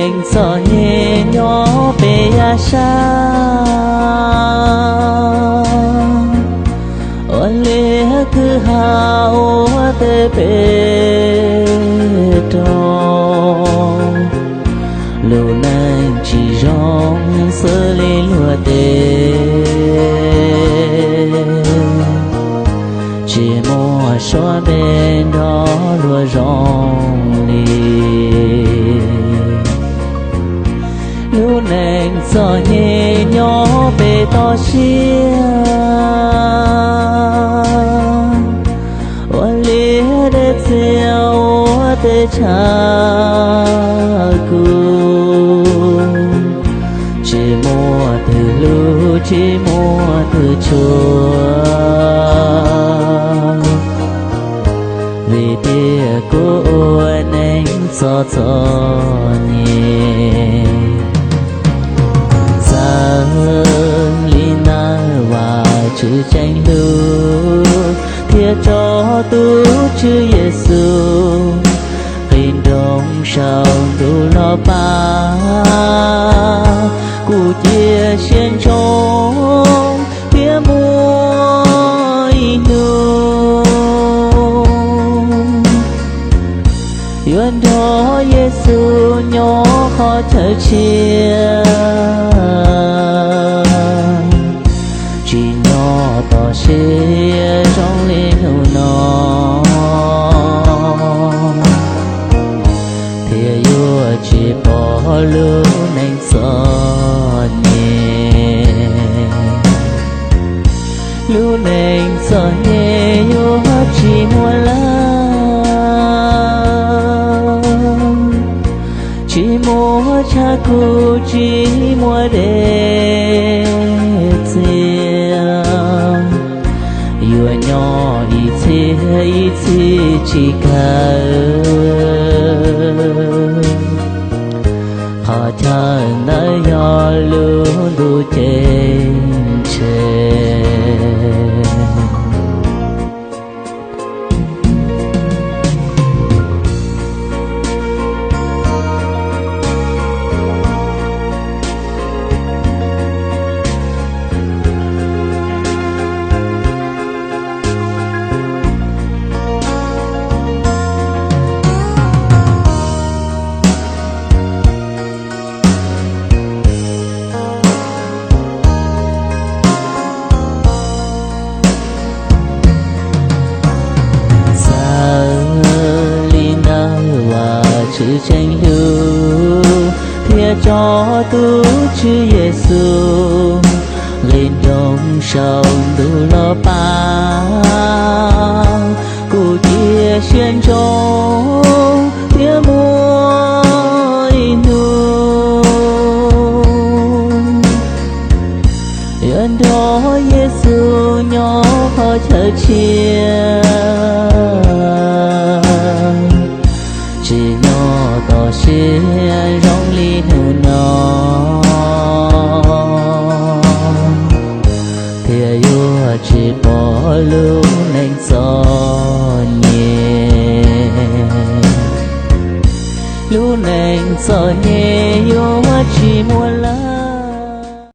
Neeg txom nyem nyob pem yav sab, ua liaj kwj ha ua teb pem roob. Lub neej tsis zoo xws li luag tej, tsis muaj suab npe nrog luag zoo li. Lub neej txom nyem nyob pem toj siab, ua liaj dej txias ua teb chaws kuv, tsis muaj twg hlub tsis muaj twg tshua, vim tias kuv ua neeg txom txom nyem. Txawm li ntawd Vajtswv tseem hlub thiab tso tus Tswv Yexus nqis nroos saum ntuj los pab kuv cia siab ntsoov thiab muaj ib hnub yuav nrog Yexus nyob qhov chaw tshiab, tsis nyob toj siab zoo li hnub no, thiaj yuav tsis pom lub neej txom nyem. Lub neej txom nyem yuav tsis muaj lawm, tsis muaj tshav kub tsis muaj dej txias, yuav nyob ib txhis ib txhis tsis kawg. Qhov chaw ntawd yog lub ntuj ceeb tsheej. Txawm li ntawd Vajtswv tseem hlub thiab tso tus Tswv Yexus nqis nroos saum ntuj los pab kuv cia siab ntsoov thiab muaj ib hnub yuav nrog Yexus nyob qhov chaw tshiab, tsis nyob toj siab zoo li hnub no, thiaj yuav tsis pom lub neej txom nyem. Lub neej txom nyem yuav tsis muaj lawm,